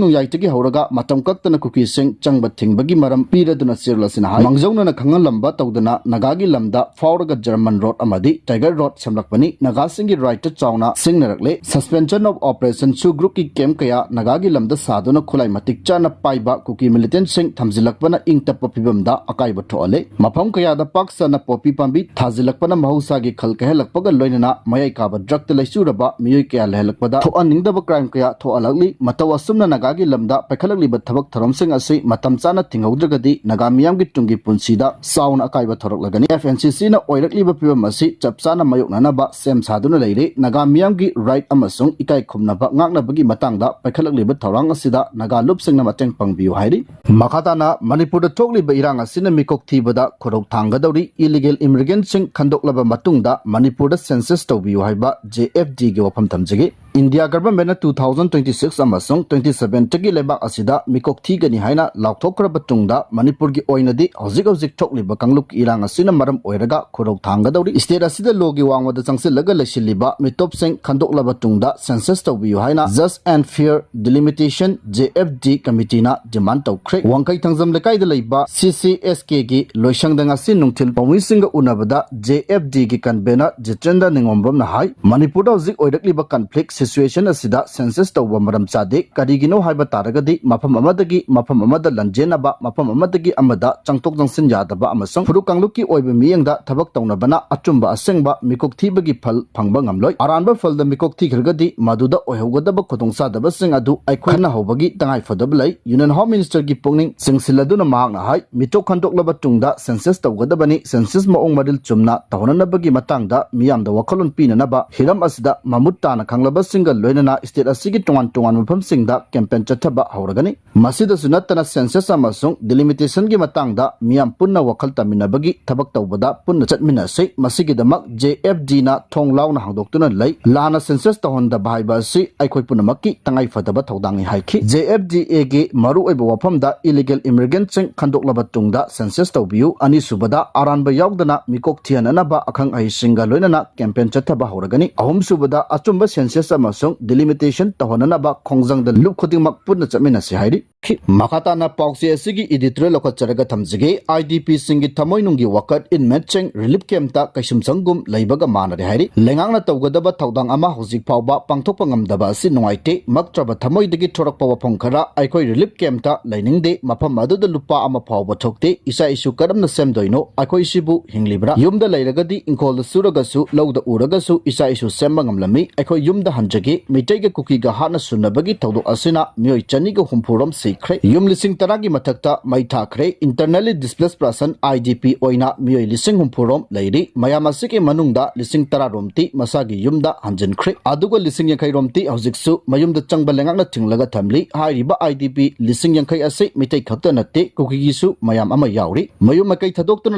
ꯅꯣꯡꯌꯥꯏꯗꯒꯤ ꯍꯧꯔꯒ ꯃꯇꯝ ꯀꯛꯇꯅ ꯀꯨꯀꯤꯁꯤꯡ ꯆꯪꯕ ꯊꯤꯡꯕꯒꯤ ꯃꯔꯝ ꯄꯤꯔꯗꯨꯅ ꯆꯦꯔꯣꯜ ꯑꯁꯤꯅ ꯍꯥꯏ, ꯃꯥꯡꯖꯧꯅꯅ ꯈꯪꯍꯜꯂꯝꯕ ꯇꯧꯗꯅ ꯅꯥꯒꯥꯒꯤ ꯂꯝꯗ ꯐꯥꯎꯔꯒ ꯖꯔꯃꯟ ꯔꯣꯗ ꯑꯃꯗꯤ ꯇꯥꯏꯒꯔ ꯔꯣꯗ ꯁꯦꯝꯂꯛꯄꯅꯤ꯫ ꯅꯥꯒꯥꯁꯤꯡꯒꯤ ꯔꯥꯏꯠꯇ ꯆꯥꯎꯅ ꯁꯤꯡꯅꯔꯛꯂꯦ꯫ ꯁꯁꯄꯦꯟꯁꯟ ꯑꯣꯐ ꯑꯣꯄꯔꯦꯁꯟ ꯁꯨ ꯒ꯭ꯔꯨꯞꯀꯤ ꯀꯦꯝꯞ ꯀꯌꯥ ꯅꯥꯒꯥꯒꯤ ꯂꯝꯗ ꯁꯥꯗꯨꯅ ꯈꯨꯠꯂꯥꯏ ꯃꯇꯤꯛ ꯆꯥꯅ ꯄꯥꯏꯕ ꯀꯨꯀꯤ ꯃꯤꯂꯤꯇꯦꯟꯠꯁꯤꯡ ꯊꯝꯖꯤꯜꯂꯛꯄꯅ ꯏꯪ ꯇꯞꯄ ꯐꯤꯕꯝꯗ ꯑꯀꯥꯏꯕ ꯊꯣꯛꯍꯜꯂꯦ꯫ ꯃꯐꯝ ꯀꯌꯥꯗ ꯄꯥꯛ ꯁꯟꯅ ꯄꯣꯄꯤ ꯄꯥꯝꯕꯤ ꯊꯥꯖꯤꯜꯂꯛꯄꯅ ꯃꯍꯧꯁꯥꯒꯤ ꯈꯜ ꯀꯥꯏꯍꯜꯂꯛꯄꯒ ꯂꯣꯏꯅꯅ ꯃꯌꯥꯏ ꯀꯥꯕ ꯗ꯭ꯔꯒꯇ ꯂꯩꯆꯨꯔꯕ ꯃꯤꯑꯣꯏ ꯀꯌꯥ ꯂꯩꯍꯜꯂꯛꯄꯗ ꯊꯣꯛꯍꯟꯅꯤꯡꯗꯕ ꯀ꯭ꯔꯥꯏꯝ ꯀꯌꯥ ꯊꯣꯛꯍꯜꯂꯛꯂꯤ꯫ ꯃꯇꯧ ꯑꯁꯨꯝꯅ ꯅꯥꯒꯥꯒꯤ ꯂꯝꯗ ꯄꯥꯏꯈꯠꯂꯛꯂꯤꯕ ꯊꯕꯛ ꯊꯧꯔꯝꯁꯤꯡ ꯑꯁꯤ ꯃꯇꯝ ꯆꯥꯅ ꯊꯤꯡꯍꯧꯗ꯭ꯔꯒꯗꯤ ꯅꯥꯒꯥ ꯃꯤꯌꯥꯝꯒꯤ ꯇꯨꯡꯒꯤ ꯄꯨꯟꯁꯤꯗ ꯆꯥꯎꯅ ꯑꯀꯥꯏꯕ ꯊꯣꯔꯛꯂꯒꯅꯤ꯫ ꯑꯦꯐ ꯑꯦꯟ ꯁꯤ ꯁꯤꯅ ꯑꯣꯏꯔꯛꯂꯤꯕ ꯐꯤꯕꯝ ꯑꯁꯤ ꯆꯞ ꯆꯥꯅ ꯃꯥꯌꯣꯛꯅꯅꯕ ꯁꯦꯝ ꯁꯥꯗꯨꯅ ꯂꯩꯔꯤ꯫ ꯅꯥꯒꯥ ꯃꯤꯌꯥꯝꯒꯤ ꯔꯥꯏꯠ ꯑꯃꯁꯨꯡ ꯏꯀꯥꯏ ꯈꯨꯝꯅꯕ ꯉꯥꯛꯅꯕꯒꯤ ꯃꯇꯥꯡꯗ ꯄꯥꯏꯈꯠꯂꯛꯂꯤꯕ ꯊꯧꯔꯥꯡ ꯑꯁꯤꯗ ꯅꯥꯒꯥ ꯂꯨꯞꯁꯤꯡꯅ ꯃꯇꯦꯡ ꯄꯥꯡꯕꯤꯌꯨ ꯍꯥꯏꯔꯤ꯫ ꯃꯈꯥ ꯇꯥꯅ ꯃꯅꯤꯄꯨꯔꯗ ꯊꯣꯛꯂꯤꯕ ꯏꯔꯥꯡ ꯑꯁꯤꯅ ꯃꯤꯀꯣꯛ ꯊꯤꯕꯗ ꯈꯨꯔꯧ ꯊꯥꯡꯒꯗꯧꯔꯤ꯫ Illegal immigrantꯁꯤꯡ ꯈꯟꯗꯣꯛꯂꯕ ꯃꯇꯨꯡꯗ ꯃꯅꯤꯄꯨꯔꯗ census ꯇꯧꯕꯤꯌꯨ ꯍꯥꯏꯕ J F Dꯒꯤ ꯋꯥꯐꯝ ꯊꯝꯖꯒꯦ꯫ ꯏꯟꯗꯤꯌꯥ ꯒꯚꯔꯟꯃꯦꯟꯠꯅ two thousand twenty six ꯑꯃꯁꯨꯡ twenty sevenꯇꯒꯤ ꯂꯩꯕꯥꯛ ꯑꯁꯤꯗ ꯃꯤꯀꯣꯛ ꯊꯤꯒꯅꯤ ꯍꯥꯏꯅ ꯂꯥꯎꯊꯣꯛꯈ꯭ꯔꯕ ꯇꯨꯡꯗ ꯃꯅꯤꯄꯨꯔꯒꯤ ꯑꯣꯏꯅꯗꯤ ꯍꯧꯖꯤꯛ ꯍꯧꯖꯤꯛ ꯊꯣꯛꯂꯤꯕ ꯀꯥꯡꯂꯨꯞꯀꯤ ꯏꯔꯥꯡ ꯑꯁꯤꯅ ꯃꯔꯝ ꯑꯣꯏꯔꯒ ꯈꯨꯔꯧ ꯊꯥꯡꯒꯗꯧꯔꯤ꯫ State ꯑꯁꯤꯗ lawꯒꯤ ꯋꯥꯡꯃꯗ ꯆꯪꯁꯤꯜꯂꯒ ꯂꯩꯁꯤꯜꯂꯤꯕ ꯃꯤꯇꯣꯞꯁꯤꯡ ꯈꯟꯗꯣꯛꯂꯕ ꯇꯨꯡꯗ census ꯇꯧꯕꯤꯌꯨ ꯍꯥꯏꯅ Just and Fair Delimitation J F D committeeꯅ demand ꯇꯧꯈ꯭ꯔꯦ꯫ ꯋꯥꯡꯈꯩ ꯊꯥꯡꯖꯝ ꯂꯩꯀꯥꯏꯗ ꯂꯩꯕ C C S Kꯒꯤ ꯂꯣꯏꯁꯪꯗ ꯉꯁꯤ ꯅꯨꯡꯊꯤꯜ ꯄꯥꯎꯃꯤꯁꯤꯡꯒ ꯎꯅꯕꯗ J F Dꯒꯤ convener ꯖꯤꯇꯦꯟꯗ꯭ꯔ ꯅꯤꯡꯉꯣꯝꯕꯝꯅ ꯍꯥꯏ, ꯃꯅꯤꯄꯨꯔꯗ ꯍꯧꯖꯤꯛ ꯑꯣꯏꯔꯛꯂꯤꯕ conflict situation ꯑꯁꯤꯗ census ꯇꯧꯕ ꯃꯔꯝ ꯆꯥꯗꯦ꯫ ꯀꯔꯤꯒꯤꯅꯣ ꯍꯥꯏꯕ ꯇꯥꯔꯒꯗꯤ ꯃꯐꯝ ꯑꯃꯗꯒꯤ ꯃꯐꯝ ꯑꯃꯗ ꯂꯟꯖꯦꯟꯅꯕ, ꯃꯐꯝ ꯑꯃꯗꯒꯤ ꯑꯃꯗ ꯆꯪꯊꯣꯛ ꯆꯪꯁꯤꯟ ꯌꯥꯗꯕ ꯑꯃꯁꯨꯡ ꯐꯨꯔꯨꯞ ꯀꯥꯡꯂꯨꯞꯀꯤ ꯑꯣꯏꯕ ꯃꯤꯠꯌꯦꯡꯗ ꯊꯕꯛ ꯇꯧꯅꯕꯅ ꯑꯆꯨꯝꯕ ꯑꯁꯦꯡꯕ ꯃꯤꯀꯣꯛ ꯊꯤꯕꯒꯤ ꯐꯜ ꯐꯪꯕ ꯉꯝꯂꯣꯏ꯫ ꯑꯔꯥꯟꯕ ꯐꯜꯗ ꯃꯤꯀꯣꯛ ꯊꯤꯈ꯭ꯔꯒꯗꯤ ꯃꯗꯨꯗ ꯑꯣꯏꯍꯧꯒꯗꯕ ꯈꯨꯗꯣꯡꯆꯥꯗꯕꯁꯤꯡ ꯑꯗꯨ ꯑꯩꯈꯣꯏ ꯈꯟꯅꯍꯧꯕꯒꯤ ꯇꯉꯥꯏꯐꯗꯕ ꯂꯩ꯫ Union Home Ministerꯒꯤ ꯄꯨꯛꯅꯤꯡ ꯆꯤꯡꯁꯤꯜꯂꯗꯨꯅ ꯃꯍꯥꯛꯅ ꯍꯥꯏ, ꯃꯤꯇꯣꯞ ꯈꯟꯗꯣꯛꯂꯕ ꯇꯨꯡꯗ census ꯇꯧꯒꯗꯕꯅꯤ꯫ Census ꯃꯑꯣꯡ ꯃꯔꯤꯜ ꯆꯨꯝꯅ ꯇꯧꯍꯟꯅꯕꯒꯤ ꯃꯇꯥꯡꯗ ꯃꯤꯌꯥꯝꯗ ꯋꯥꯈꯜꯂꯣꯟ ꯄꯤꯅꯅꯕ ꯍꯤꯔꯝ ꯑꯁꯤꯗ ꯃꯃꯨꯠ ꯇꯥꯅ ꯈꯪꯂꯕꯁꯤꯡꯒ ꯂꯣꯏꯅꯅ state ꯑꯁꯤꯒꯤ ꯇꯣꯉꯥꯟ ꯇꯣꯉꯥꯟꯕ ꯃꯐꯝꯁꯤꯡꯗ campaign ꯆꯠꯊꯕ ꯍꯧꯔꯒꯅꯤ꯫ ꯃꯁꯤꯗꯁꯨ ꯅꯠꯇꯅ census ꯑꯃꯁꯨꯡ delimitationꯒꯤ ꯃꯇꯥꯡꯗ ꯃꯤꯌꯥꯝ ꯄꯨꯟꯅ ꯋꯥꯈꯜ ꯇꯥꯃꯤꯟꯅꯕꯒꯤ ꯊꯕꯛ ꯇꯧꯕꯗ ꯄꯨꯟꯅ ꯆꯠꯃꯤꯟꯅꯁꯤ꯫ ꯃꯁꯤꯒꯤꯗꯃꯛ J F Dꯅ ꯊꯣꯡ ꯂꯥꯎꯅ ꯍꯥꯡꯗꯣꯛꯇꯨꯅ ꯂꯩ꯫ ꯂꯥꯟꯅ census ꯇꯧꯍꯟꯗꯕ ꯍꯥꯏꯕ ꯑꯁꯤ ꯑꯩꯈꯣꯏ ꯄꯨꯝꯅꯃꯛꯀꯤ ꯇꯉꯥꯏꯐꯗꯕ ꯊꯧꯗꯥꯡꯅꯤ ꯍꯥꯏꯈꯤ꯫ J F D Aꯒꯤ ꯃꯔꯨꯑꯣꯏꯕ ꯋꯥꯐꯝꯗ illegal immigrantꯁꯤꯡ ꯈꯟꯗꯣꯛꯂꯕ ꯇꯨꯡꯗ census ꯇꯧꯕꯤꯌꯨ꯫ ꯑꯅꯤꯁꯨꯕꯗ, ꯑꯔꯥꯟꯕ ꯌꯥꯎꯗꯅ ꯃꯤꯀꯣꯛ ꯊꯤꯍꯟꯅꯅꯕ ꯑꯈꯪ ꯑꯍꯩꯁꯤꯡꯒ ꯂꯣꯏꯅꯅ campaign ꯆꯠꯊꯕ ꯍꯧꯔꯒꯅꯤ꯫ ꯑꯍꯨꯝꯁꯨꯕꯗ, ꯑꯆꯨꯝꯕ census ꯑꯃꯁꯨꯡ delimitation ꯇꯧꯍꯟꯅꯅꯕ ꯈꯣꯡꯖꯪꯗ ꯂꯨꯞ ꯈꯨꯗꯤꯡꯃꯛ ꯄꯨꯟꯅ ꯆꯠꯃꯤꯟꯅꯁꯤ ꯍꯥꯏꯔꯤ꯫ ꯃꯈꯥ ꯇꯥꯅ ꯄꯥꯎꯆꯦ ꯑꯁꯤꯒꯤ editorial ꯂꯧꯈꯠꯆꯔꯒ ꯊꯝꯖꯒꯦ꯫ IDPꯁꯤꯡꯒꯤ ꯊꯃꯣꯏꯅꯨꯡꯒꯤ ꯋꯥꯀꯠ inmateꯁꯤꯡ relief campꯇ ꯀꯩꯁꯨꯝꯁꯪꯒꯨꯝ ꯂꯩꯕꯒ ꯃꯥꯟꯅꯔꯦ ꯍꯥꯏꯔꯤ꯫ ꯂꯩꯉꯥꯛꯅ ꯇꯧꯒꯗꯕ ꯊꯧꯗꯥꯡ ꯑꯃ ꯍꯧꯖꯤꯛ ꯐꯥꯎꯕ ꯄꯥꯡꯊꯣꯛꯄ ꯉꯝꯗꯕ ꯑꯁꯤ ꯅꯨꯡꯉꯥꯏꯇꯦ꯫ ꯃꯛꯇ꯭ꯔꯕ ꯊꯃꯣꯏꯗꯒꯤ ꯊꯣꯔꯛꯄ ꯋꯥꯐꯝ ꯈꯔ, ꯑꯩꯈꯣꯏ relief campꯇ ꯂꯩꯅꯤꯡꯗꯦ꯫ ꯃꯐꯝ ꯑꯗꯨꯗ ꯂꯨꯄꯥ ꯑꯃ ꯐꯥꯎꯕ ꯊꯣꯛꯇꯦ꯫ ꯏꯆꯥ ꯏꯁꯨ ꯀꯔꯝꯅ ꯁꯦꯝꯗꯣꯏꯅꯣ? ꯑꯩꯈꯣꯏꯁꯤꯕꯨ ꯍꯤꯡꯂꯤꯕ꯭ꯔꯥ? ꯌꯨꯝꯗ ꯂꯩꯔꯒꯗꯤ ꯏꯪꯈꯣꯜꯗ ꯁꯨꯔꯒꯁꯨ, ꯂꯧꯗ ꯎꯔꯒꯁꯨ ꯏꯆꯥ ꯏꯁꯨ ꯁꯦꯝꯕ ꯉꯝꯂꯝꯃꯤ꯫ ꯑꯩꯈꯣꯏ ꯌꯨꯝꯗ ꯍꯟꯖꯒꯦ꯫ ꯃꯤꯇꯩꯒ ꯀꯨꯀꯤꯒ ꯍꯥꯠꯅ ꯁꯨꯅꯕꯒꯤ ꯊꯧꯗꯣꯛ ꯑꯁꯤꯅ ꯃꯤꯑꯣꯏ ꯆꯅꯤꯒ ꯍꯨꯝꯐꯨ ꯔꯣꯝ ꯁꯤꯈ꯭ꯔꯦ꯫ ꯈ꯭ꯔꯦ꯫ ꯌꯨꯝ ꯂꯤꯁꯤꯡ ꯇꯔꯥꯒꯤ ꯃꯊꯛꯇ ꯃꯩ ꯊꯥꯈ꯭ꯔꯦ꯫ Internally Displaced Person, I D P, ꯑꯣꯏꯅ ꯃꯤꯑꯣꯏ ꯂꯤꯁꯤꯡ ꯍꯨꯝꯐꯨ ꯔꯣꯝ ꯂꯩꯔꯤ꯫ ꯃꯌꯥꯝ ꯑꯁꯤꯒꯤ ꯃꯅꯨꯡꯗ ꯂꯤꯁꯤꯡ ꯇꯔꯥ ꯔꯣꯝꯇꯤ ꯃꯁꯥꯒꯤ ꯌꯨꯝꯗ ꯍꯟꯖꯤꯟꯈ꯭ꯔꯦ꯫ ꯑꯗꯨꯒ ꯂꯤꯁꯤꯡ ꯌꯥꯡꯈꯩ ꯔꯣꯝꯇꯤ ꯍꯧꯖꯤꯛꯁꯨ ꯃꯌꯨꯝꯗ ꯆꯪꯕ ꯂꯩꯉꯥꯛꯅ ꯊꯤꯡꯂꯒ ꯊꯝꯂꯤ꯫ ꯍꯥꯏꯔꯤꯕ I D P ꯂꯤꯁꯤꯡ ꯌꯥꯡꯈꯩ ꯑꯁꯤ ꯃꯤꯇꯩ ꯈꯛꯇ ꯅꯠꯇꯦ, ꯀꯨꯀꯤꯒꯤꯁꯨ ꯃꯌꯥꯝ ꯑꯃ ꯌꯥꯎꯔꯤ꯫ ꯃꯌꯨꯝ ꯃꯀꯩ ꯊꯥꯗꯣꯛꯇꯨꯅ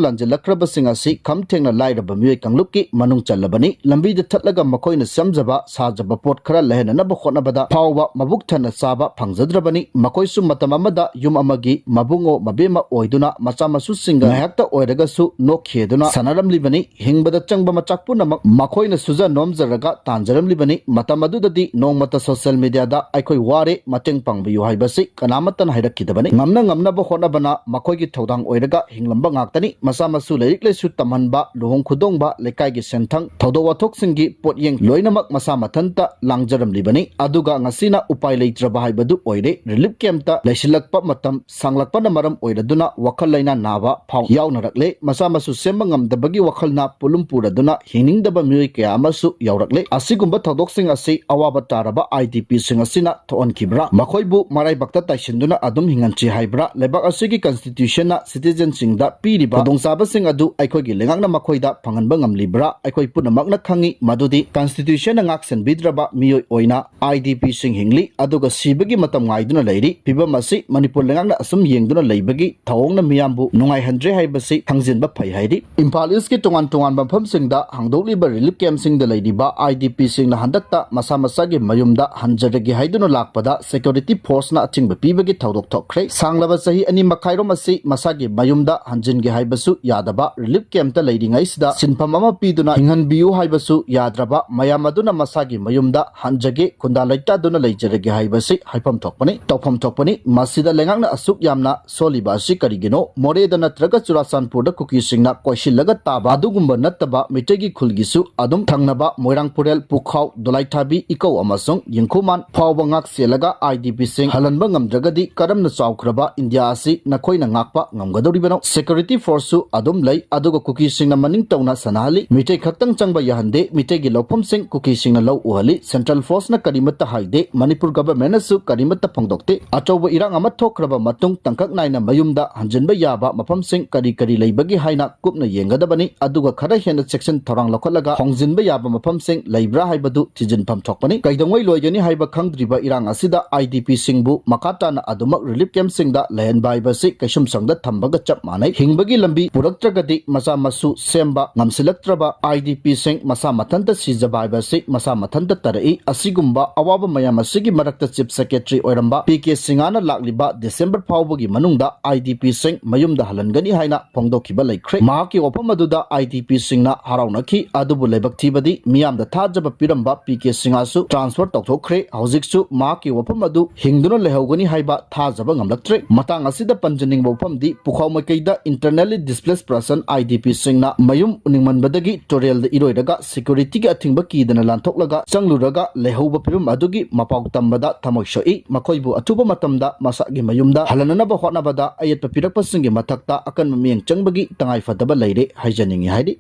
ꯂꯥꯟꯖꯤꯜꯂꯛꯈ꯭ꯔꯕꯁꯤꯡ ꯑꯁꯤ ꯈꯝ ꯊꯦꯡꯅ ꯂꯥꯏꯔꯕ ꯃꯤꯑꯣꯏ ꯀꯥꯡꯂꯨꯞꯀꯤ ꯃꯅꯨꯡ ꯆꯜꯂꯕꯅꯤ꯫ ꯂꯝꯕꯤꯗ ꯊꯠꯂꯒ ꯃꯈꯣꯏꯅ ꯁꯦꯝꯖꯕ ꯁꯥꯖꯕ ꯄꯣꯠ ꯈꯔ ꯂꯩꯍꯟꯅꯅꯕ ꯍꯣꯠꯅꯕꯗ ꯐꯥꯎꯕ ꯃꯕꯨꯛ ꯊꯟꯅ ꯆꯥꯕ ꯐꯪꯖꯗ꯭ꯔꯕꯅꯤ꯫ ꯃꯈꯣꯏꯁꯨ ꯃꯇꯝ ꯑꯃꯗ ꯌꯨꯝ ꯑꯃꯒꯤ ꯃꯕꯨꯡꯉꯣ ꯃꯕꯦꯝꯃ ꯑꯣꯏꯗꯨꯅ ꯃꯆꯥ ꯃꯁꯨꯁꯤꯡꯒ ꯉꯥꯏꯍꯥꯛꯇ ꯑꯣꯏꯔꯒꯁꯨ ꯅꯣꯛꯈꯤꯗꯨꯅ ꯁꯥꯟꯅꯔꯝꯂꯤꯕꯅꯤ꯫ ꯍꯤꯡꯕꯗ ꯆꯪꯕ ꯃꯆꯥꯛ ꯄꯨꯝꯅꯃꯛ ꯃꯈꯣꯏꯅ ꯁꯨꯖ ꯅꯣꯝꯖꯔꯒ ꯇꯥꯟꯖꯔꯝꯂꯤꯕꯅꯤ꯫ ꯃꯇꯝ ꯑꯗꯨꯗꯗꯤ ꯅꯣꯡꯃꯇ social mediaꯗ "ꯑꯩꯈꯣꯏ ꯋꯥꯔꯦ, ꯃꯇꯦꯡ ꯄꯥꯡꯕꯤꯌꯨ" ꯍꯥꯏꯕꯁꯤ ꯀꯅꯥꯃꯠꯇꯅ ꯍꯥꯏꯔꯛꯈꯤꯗꯕꯅꯤ꯫ ꯉꯝꯅ ꯉꯝꯅꯕ ꯍꯣꯠꯅꯕꯅ ꯃꯈꯣꯏꯒꯤ ꯊꯧꯗꯥꯡ ꯑꯣꯏꯔꯒ ꯍꯤꯡꯂꯝꯕ ꯉꯥꯛꯇꯅꯤ꯫ ꯃꯆꯥ ꯃꯁꯨ ꯂꯥꯏꯔꯤꯛ ꯂꯥꯏꯁꯨ ꯇꯝꯍꯟꯕ, ꯂꯨꯍꯣꯡ ꯈꯨꯗꯣꯡꯕ, ꯂꯩꯀꯥꯏꯒꯤ ꯁꯦꯟꯊꯪ, ꯊꯧꯗꯣꯛ ꯋꯥꯊꯣꯛꯁꯤꯡꯒꯤ ꯄꯣꯠꯌꯦꯡ ꯂꯣꯏꯅꯃꯛ ꯃꯁꯥ ꯃꯊꯟꯇ ꯂꯥꯡꯖꯔꯝꯂꯤꯕꯅꯤ꯫ ꯑꯗꯨꯒ ꯉꯁꯤꯅ ꯎꯄꯥꯏ ꯂꯩꯇ꯭ꯔꯕ ꯍꯥꯏꯕꯗꯨ ꯑꯣꯏꯔꯦ꯫ Relief campꯇ ꯂꯩꯁꯤꯜꯂꯛꯄ ꯃꯇꯝ ꯁꯥꯡꯂꯛꯄꯅ ꯃꯔꯝ ꯑꯣꯏꯔꯗꯨꯅ ꯋꯥꯈꯜ ꯂꯩꯅꯥ ꯅꯥꯕ ꯐꯥꯎ ꯌꯥꯎꯅꯔꯛꯂꯦ꯫ ꯃꯆꯥ ꯃꯁꯨ ꯁꯦꯝꯕ ꯉꯝꯗꯕꯒꯤ ꯋꯥꯈꯜꯅ ꯄꯣꯠꯂꯨꯝ ꯄꯨꯔꯗꯨꯅ ꯍꯤꯡꯅꯤꯡꯗꯕ ꯃꯤꯑꯣꯏ ꯀꯌꯥ ꯑꯃꯁꯨ ꯌꯥꯎꯔꯛꯂꯦ꯫ ꯑꯁꯤꯒꯨꯝꯕ ꯊꯧꯗꯣꯛꯁꯤꯡ ꯑꯁꯤ ꯑꯋꯥꯕ ꯇꯥꯔꯕ I D Pꯁꯤꯡ ꯑꯁꯤꯅ ꯊꯣꯛꯍꯟꯈꯤꯕ꯭ꯔꯥ? ꯃꯈꯣꯏꯕꯨ ꯃꯔꯥꯏꯕꯛꯇ ꯇꯥꯏꯁꯤꯟꯗꯨꯅ ꯑꯗꯨꯝ ꯍꯤꯡꯍꯟꯁꯤ ꯍꯥꯏꯕ꯭ꯔꯥ? ꯂꯩꯕꯥꯛ ꯑꯁꯤꯒꯤ Constitutionꯅ citizenꯁꯤꯡꯗ ꯄꯤꯔꯤꯕ ꯈꯨꯗꯣꯡꯆꯥꯕꯁꯤꯡ ꯑꯗꯨ ꯑꯩꯈꯣꯏꯒꯤ ꯂꯩꯉꯥꯛꯅ ꯃꯈꯣꯏꯗ ꯐꯪꯍꯟꯕ ꯉꯝꯂꯤꯕ꯭ꯔꯥ? ꯑꯩꯈꯣꯏ ꯄꯨꯝꯅꯃꯛꯅ ꯈꯪꯏ ꯃꯗꯨꯗꯤ Constitutionꯅ ꯉꯥꯛꯁꯦꯟꯕꯤꯗ꯭ꯔꯕ ꯃꯤꯑꯣꯏ ꯑꯣꯏꯅ I D Pꯁꯤꯡ ꯍꯤꯡꯂꯤ, ꯑꯗꯨꯒ ꯁꯤꯕꯒꯤ ꯃꯇꯝ ꯉꯥꯏꯗꯨꯅ ꯂꯩꯔꯤ꯫ ꯐꯤꯕꯝ ꯑꯁꯤ ꯃꯅꯤꯄꯨꯔ ꯂꯩꯉꯥꯛꯅ ꯑꯁꯨꯝ ꯌꯦꯡꯗꯨꯅ ꯂꯩꯕꯒꯤ ꯊꯧꯑꯣꯡꯅ ꯃꯤꯌꯥꯝꯕꯨ ꯅꯨꯡꯉꯥꯏꯍꯟꯗ꯭ꯔꯦ ꯍꯥꯏꯕꯁꯤ ꯈꯪꯖꯤꯟꯕ ꯐꯩ ꯍꯥꯏꯔꯤ꯫ ꯏꯝꯐꯥꯜ ꯏꯁꯀꯤ ꯇꯣꯉꯥꯟ ꯇꯣꯉꯥꯟꯕ ꯃꯐꯝꯁꯤꯡꯗ ꯍꯥꯡꯗꯣꯛꯂꯤꯕ relief campꯁꯤꯡꯗ ꯂꯩꯔꯤꯕ I D Pꯁꯤꯡꯅ ꯍꯟꯗꯛꯇ ꯃꯁꯥ ꯃꯁꯥꯒꯤ ꯃꯌꯨꯝꯗ ꯍꯟꯖꯔꯒꯦ ꯍꯥꯏꯗꯨꯅ ꯂꯥꯛꯄꯗ security forceꯅ ꯑꯊꯤꯡꯕ ꯄꯤꯕꯒꯤ ꯊꯧꯗꯣꯛ ꯊꯣꯛꯈ꯭ꯔꯦ꯫ ꯁꯥꯡꯂꯕ ꯆꯍꯤ ꯑꯅꯤ ꯃꯈꯥꯏꯔꯣꯝ ꯑꯁꯤ ꯃꯁꯥꯒꯤ ꯃꯌꯨꯝꯗ ꯍꯟꯖꯤꯟꯒꯦ ꯍꯥꯏꯕꯁꯨ ꯌꯥꯗꯕ, relief campꯇ ꯂꯩꯔꯤꯉꯩꯁꯤꯗ ꯁꯤꯟꯐꯝ ꯑꯃ ꯄꯤꯗꯨꯅ ꯍꯤꯡꯍꯟꯕꯤꯌꯨ ꯍꯥꯏꯕꯁꯨ ꯌꯥꯗ꯭ꯔꯕ, ꯃꯌꯥꯝ ꯑꯗꯨꯅ ꯃꯁꯥꯒꯤ ꯃꯌꯨꯝꯗ ꯍꯟꯖꯒꯦ, ꯈꯨꯟꯗꯥ ꯂꯩꯇꯥꯗꯨꯅ ꯂꯩꯖꯔꯒꯦ ꯍꯥꯏꯕꯁꯤ ꯍꯥꯏꯐꯝ ꯊꯣꯛꯄꯅꯤ, ꯇꯧꯐꯝ ꯊꯣꯛꯄꯅꯤ꯫ ꯃꯁꯤꯗ ꯂꯩꯉꯥꯛꯅ ꯑꯁꯨꯛ ꯌꯥꯝꯅ ꯁꯣꯜꯂꯤꯕ ꯑꯁꯤ ꯀꯔꯤꯒꯤꯅꯣ? ꯃꯣꯔꯦꯗ ꯅꯠꯇ꯭ꯔꯒ ꯆꯨꯔꯥꯆꯥꯟꯄꯨꯔꯗ ꯀꯨꯀꯤꯁꯤꯡꯅ ꯀꯣꯏꯁꯤꯜꯂꯒ ꯇꯥꯕ ꯑꯗꯨꯒꯨꯝꯕ ꯅꯠꯇꯕ, ꯃꯤꯇꯩꯒꯤ ꯈꯨꯜꯒꯤꯁꯨ ꯑꯗꯨꯝ ꯊꯪꯅꯕ ꯃꯣꯏꯔꯥꯡ ꯄꯨꯔꯦꯜ, ꯄꯨꯈꯥꯎ, ꯗꯣꯂꯥꯏꯊꯥꯕꯤ, ꯏꯀꯧ ꯑꯃꯁꯨꯡ ꯌꯦꯡꯈꯨꯃꯥꯟ ꯐꯥꯎꯕ ꯉꯥꯛ ꯁꯦꯜꯂꯒ I D Pꯁꯤꯡ ꯍꯜꯍꯟꯕ ꯉꯝꯗ꯭ꯔꯒꯗꯤ ꯀꯔꯝꯅ ꯆꯥꯎꯈ꯭ꯔꯕ ꯏꯟꯗꯤꯌꯥ ꯑꯁꯤ ꯅꯈꯣꯏꯅ ꯉꯥꯛꯄ ꯉꯝꯒꯗꯧꯔꯤꯕꯅꯣ? Security forceꯁꯨ ꯑꯗꯨꯝ ꯂꯩ, ꯑꯗꯨꯒ ꯀꯨꯀꯤꯁꯤꯡꯅ ꯃꯅꯤꯡ ꯇꯧꯅ ꯁꯥꯟꯅꯍꯜꯂꯤ꯫ ꯃꯤꯇꯩ ꯈꯛꯇꯪ ꯆꯪꯕ ꯌꯥꯍꯟꯗꯦ꯫ ꯃꯤꯇꯩꯒꯤ ꯂꯧꯐꯝꯁꯤꯡ ꯀꯨꯀꯤꯁꯤꯡꯅ ꯂꯧ ꯎꯍꯜꯂꯤ꯫ Central Forceꯅ ꯀꯔꯤꯃꯠꯇ ꯍꯥꯏꯗꯦ꯫ ꯃꯅꯤꯄꯨꯔ governmentꯅꯁꯨ ꯀꯔꯤꯃꯠꯇ ꯐꯣꯡꯗꯣꯛꯇꯦ꯫ ꯑꯆꯧꯕ ꯏꯔꯥꯡ ꯑꯃ ꯊꯣꯛꯈ꯭ꯔꯕ ꯃꯇꯨꯡ ꯇꯥꯡꯀꯛ ꯅꯥꯏꯅ ꯃꯌꯨꯝꯗ ꯍꯟꯖꯤꯟꯕ ꯌꯥꯕ ꯃꯐꯝꯁꯤꯡ ꯀꯔꯤ ꯀꯔꯤ ꯂꯩꯕꯒꯦ ꯍꯥꯏꯅ ꯀꯨꯞꯅ ꯌꯦꯡꯒꯗꯕꯅꯤ꯫ ꯑꯗꯨꯒ ꯈꯔ ꯍꯦꯟꯅ ꯆꯦꯛꯁꯤꯟ ꯊꯧꯔꯥꯡ ꯂꯧꯈꯠꯂꯒ ꯍꯣꯡꯖꯤꯟꯕ ꯌꯥꯕ ꯃꯐꯝꯁꯤꯡ ꯂꯩꯕ꯭ꯔꯥ ꯍꯥꯏꯕꯗꯨ ꯊꯤꯖꯤꯟꯐꯝ ꯊꯣꯛꯄꯅꯤ꯫ ꯀꯩꯗꯧꯉꯩ ꯂꯣꯏꯒꯅꯤ ꯍꯥꯏꯕ ꯈꯪꯗ꯭ꯔꯤꯕ ꯏꯔꯥꯡ ꯑꯁꯤꯗ IDPꯁꯤꯡꯕꯨ ꯃꯈꯥ ꯇꯥꯅ ꯑꯗꯨꯃꯛ relief campꯁꯤꯡꯗ ꯂꯩꯍꯟꯕ ꯍꯥꯏꯕꯁꯤ ꯀꯩꯁꯨꯝꯁꯪꯗ ꯊꯝꯕꯒ ꯆꯞ ꯃꯥꯟꯅꯩ꯫ ꯍꯤꯡꯕꯒꯤ ꯂꯝꯕꯤ ꯄꯨꯔꯛꯇ꯭ꯔꯒꯗꯤ ꯃꯆꯥ ꯃꯁꯨ ꯁꯦꯝꯕ ꯉꯝꯁꯤꯜꯂꯛꯇ꯭ꯔꯕ IDPꯁꯤꯡ ꯃꯁꯥ ꯃꯊꯟꯇ ꯁꯤꯖꯕ ꯍꯥꯏꯕꯁꯤ ꯃꯁꯥ ꯃꯊꯟꯇ ꯇꯥꯔꯛꯏ꯫ ꯑꯁꯤꯒꯨꯝꯕ ꯑꯋꯥꯕ ꯃꯌꯥꯝ ꯑꯁꯤꯒꯤ ꯃꯔꯛꯇ Chief Secretary ꯑꯣꯏꯔꯝꯕ ꯄꯤ ꯀꯦ ꯁꯤꯡꯍꯅ ꯂꯥꯛꯂꯤꯕ ꯗꯤꯁꯦꯝꯕꯔ ꯐꯥꯎꯕꯒꯤ ꯃꯅꯨꯡꯗ IDPꯁꯤꯡ ꯃꯌꯨꯝꯗ ꯍꯜꯍꯟꯒꯅꯤ ꯍꯥꯏꯅ ꯐꯣꯡꯗꯣꯛꯈꯤꯕ ꯂꯩꯈ꯭ꯔꯦ꯫ ꯃꯍꯥꯛꯀꯤ ꯋꯥꯐꯝ ꯑꯗꯨꯗ IDPꯁꯤꯡꯅ ꯍꯔꯥꯎꯅꯈꯤ꯫ ꯑꯗꯨꯕꯨ ꯂꯥꯏꯕꯛ ꯊꯤꯕꯗꯤ ꯃꯤꯌꯥꯝꯗ ꯊꯥꯖꯕ ꯄꯤꯔꯝꯕ ꯄꯤ ꯀꯦ ꯁꯤꯡꯍꯁꯨ transfer ꯇꯧꯊꯣꯛꯈ꯭ꯔꯦ꯫ ꯍꯧꯖꯤꯛꯁꯨ ꯃꯍꯥꯛꯀꯤ ꯋꯥꯐꯝ ꯑꯗꯨ ꯍꯤꯡꯗꯨꯅ ꯂꯩꯍꯧꯒꯅꯤ ꯍꯥꯏꯕ ꯊꯥꯖꯕ ꯉꯝꯂꯛꯇ꯭ꯔꯦ꯫ ꯃꯇꯥꯡ ꯑꯁꯤꯗ ꯄꯟꯖꯅꯤꯡꯕ ꯋꯥꯐꯝꯗꯤ ꯄꯨꯈꯥꯎ ꯃꯥꯏꯀꯩꯗ internally displaced person IDPꯁꯤꯡꯅ ꯃꯌꯨꯝ ꯎꯅꯤꯡꯃꯟꯕꯗꯒꯤ ꯇꯨꯔꯦꯜꯗ ꯏꯔꯣꯏꯔꯒ securityꯒꯤ ꯑꯊꯤꯡꯕ ꯀꯤꯗꯅ ꯂꯥꯟꯊꯣꯛꯂꯒ ꯆꯪꯂꯨꯔꯒ ꯂꯩꯍꯧꯕ ꯐꯤꯕꯝ ꯑꯗꯨꯒꯤ ꯃꯄꯥꯎ ꯇꯝꯕꯗ ꯊꯃꯣꯏ ꯁꯣꯛꯏ꯫ ꯃꯈꯣꯏꯕꯨ ꯑꯊꯨꯕ ꯃꯇꯝꯗ ꯃꯁꯥꯒꯤ ꯃꯌꯨꯝꯗ ꯍꯜꯍꯟꯅꯅꯕ ꯍꯣꯠꯅꯕꯗ ꯑꯌꯦꯠꯄ ꯄꯤꯔꯛꯄꯁꯤꯡꯒꯤ ꯃꯊꯛꯇ ꯑꯀꯟꯕ ꯃꯤꯠꯌꯦꯡ ꯆꯪꯕꯒꯤ ꯇꯉꯥꯏꯐꯗꯕ ꯂꯩꯔꯦ ꯍꯥꯏꯖꯅꯤꯡꯏ ꯍꯥꯏꯔꯤ꯫